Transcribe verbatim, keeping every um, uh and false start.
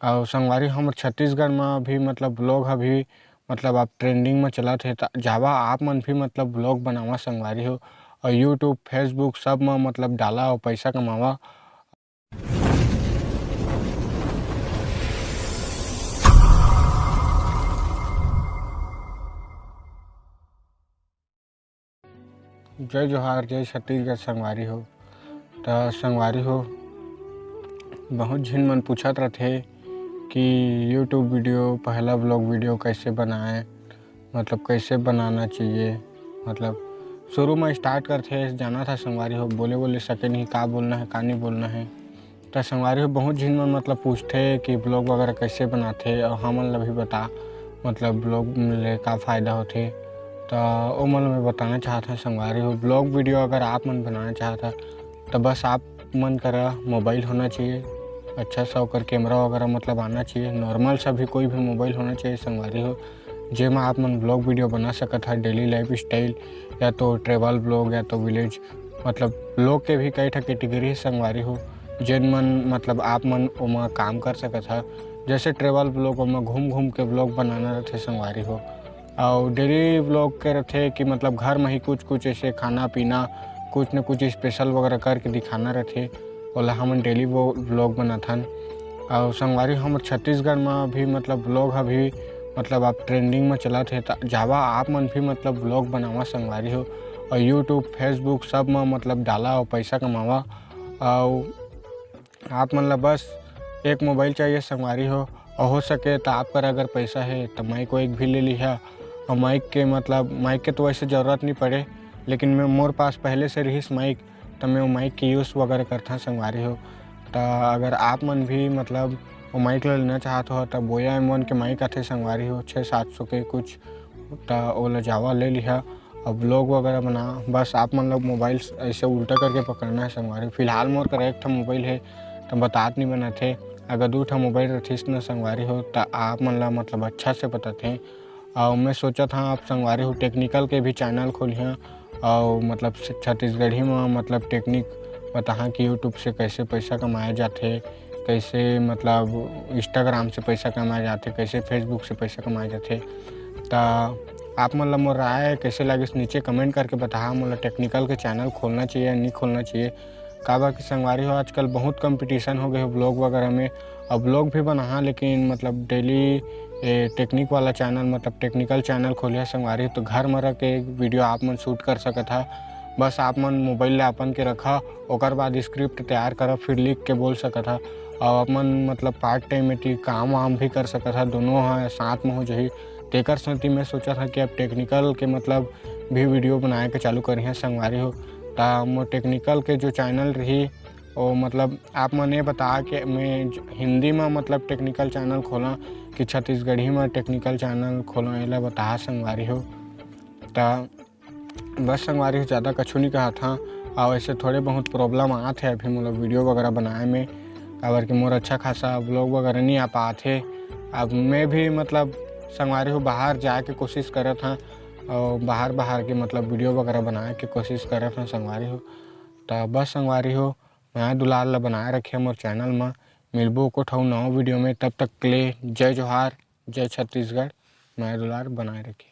अउ संगवारी, हमर छत्तीसगढ़ म भी मतलब vlog ह भी मतलब अब trending म चलत हे, त जावा आप मन भी मतलब vlog बनावा संगवारी हो, अउ YouTube, Facebook सब म मतलब डाला अउ पैसा कमावा। जय जोहार, जय छत्तीसगढ़ संगवारी हो। त संगवारी हो, बहुत झिन मन पूछत रथे कि YouTube video, पहला vlog video कैसे बनाए, मतलब कैसे बनाना चाहिए, मतलब शुरू में start करथे, जाना था संगवारी हो, बोले बोले सके नहीं, का बोलना है, का नहीं बोलना है। त संगवारी हो, बहुत झिन मन मतलब पूछथे कि vlog वगैरह कैसे बनाथे, और हमन ला भी बता, मतलब vlog ले का फ़ायदा होथे। त ओ मन ला मैं बताना चाहत हूँ संगवारी हो, vlog video अगर आप मन बनाना चाहत ह, त बस आप मन करा मोबाइल होना चाहिए, अच्छा सा ओकर कैमरा वगैरह मतलब आना चाहिए, नॉर्मल सा भी कोई भी मोबाइल होना चाहिए संगवारी हो, जेमा आप मन vlog video बना सकत ह, डेली लाइफ स्टाइल या तो ट्रैवल vlog या तो विलेज, मतलब vlog के भी कई ठा कैटेगरी हे संगवारी हो, जेन मन मतलब आप मन ओमा काम कर सकत ह। जैसे ट्रैवल vlog, ओमा घूम घूम के vlog बनाना रथे संगवारी हो। अउ डेली vlog के रथे कि मतलब घर में ही कुछ कुछ ऐसे खाना पीना, कुछ न कुछ स्पेशल वगैरह करके दिखाना रथे, ओला हमन डेली वो vlog बनाथन। अउ संगवारी, हमर छत्तीसगढ़ म भी मतलब vlog ह भी मतलब अब ट्रेंडिंग म चलत हे, त जावा आप मन भी मतलब vlog बनावा संगवारी हो, अउ YouTube, Facebook सब म मतलब डाला अउ पैसा कमावा। अउ आप मन ला बस एक मोबाइल चाहिए संगवारी हो, अउ हो सके त आप कर अगर पैसा हे त माइक वाइक भी ले लिहा। अउ माइक के मतलब, माइक के तो वैसे ज़रूरत नहीं पड़े, लेकिन मैं, मोर पास पहले से रहिस माइक, त मैं वो माइक के यूज़ वगैरह करथा संगवारी हो। त अगर आप मन भी मतलब वो माइक ला लेना चाहत हो, त बोया एम वन के माइक आथे संगवारी हो, छः सात सौ के कुछ, त ओला जावा ले लिहा। अब vlog वगैरह बना, बस आप मन लोग मोबाइल ऐसे उल्टा करके पकड़ना है संगवारी। फिलहाल मोर करा एक ठा मोबाइल है, त बतात नहीं बनत हे। अगर दू ठा मोबाइल रथिस न संगवारी हो, त आप मन ला मतलब अच्छा से बताथे। अउ मैं सोचत हाँ, आप संगवारी हो टेक्निकल के भी चैनल खोलिहा, अउ मतलब छ-, छत्तीसगढ़ी में मतलब टेक्निक बताहा कि YouTube से कैसे पैसा कमाया जाथे, कैसे मतलब Instagram से पैसा कमाया जाथे, कैसे Facebook से पैसा कमाया जाथे। त आप मन ला मोर राय कैसे लागिस, नीचे कमेंट करके बताहा, मोला टेक्निकल के चैनल खोलना चाहिए या नहीं खोलना चाहिए। काबर कि संगवारी हो, आजकल बहुत कंपटीशन हो गए हो vlog वगैरह में। अब vlog भी बनाहा, लेकिन मतलब डेली ए टेक्निक वाला चैनल, मतलब टेक्निकल चैनल खोलिहा संगवारी हो, तो घर में रह के वीडियो आप मन शूट कर सकत हा। बस आप मन मोबाइल ला अपन के रखा, ओकर बाद स्क्रिप्ट तैयार करा, फिर लिख के बोल सकत हा। अउ अपन मतलब पार्ट टाइम में ती काम वाम भी कर सकत हा, दोनों हा साथ में हो जाही। तेकर सेती मैं सोचत हा कि अब टेक्निकल के मतलब भी वीडियो बनाए के चालू करिहा संगवारी हो। त मोर टेक्निकल के जो चैनल रही, ओ मतलब आप मन ये बता के मैं ज-, हिंदी में मतलब टेक्निकल चैनल खोला कि छत्तीसगढ़ी में टेक्निकल चैनल खोला, एला बता संगवारी हो। त बस संगवारी हो, ज़्यादा कछु नहीं कहत हाँ। अउ ऐसे थोड़े बहुत प्रॉब्लम आत हे अभी मोला वीडियो वगैरह बनाए में, काबर कि मोर अच्छा खासा vlog वगैरह नहीं आ पात हे। अब मैं भी मतलब संगवारी हो बाहर जाए के कोशिश करत हाँ, अउ बाहर, बाहर के मतलब वीडियो वगैरह बनाए के कोशिश करत हाँ संगवारी हो। त बस संगवारी हो, मया दुलार ला बनाए रखे मोर चैनल म। मिलबो एको ठऊ नवा वीडियो में, तब तक के लिए जय जोहार, जय छत्तीसगढ़, मया दुलार बनाए रखे।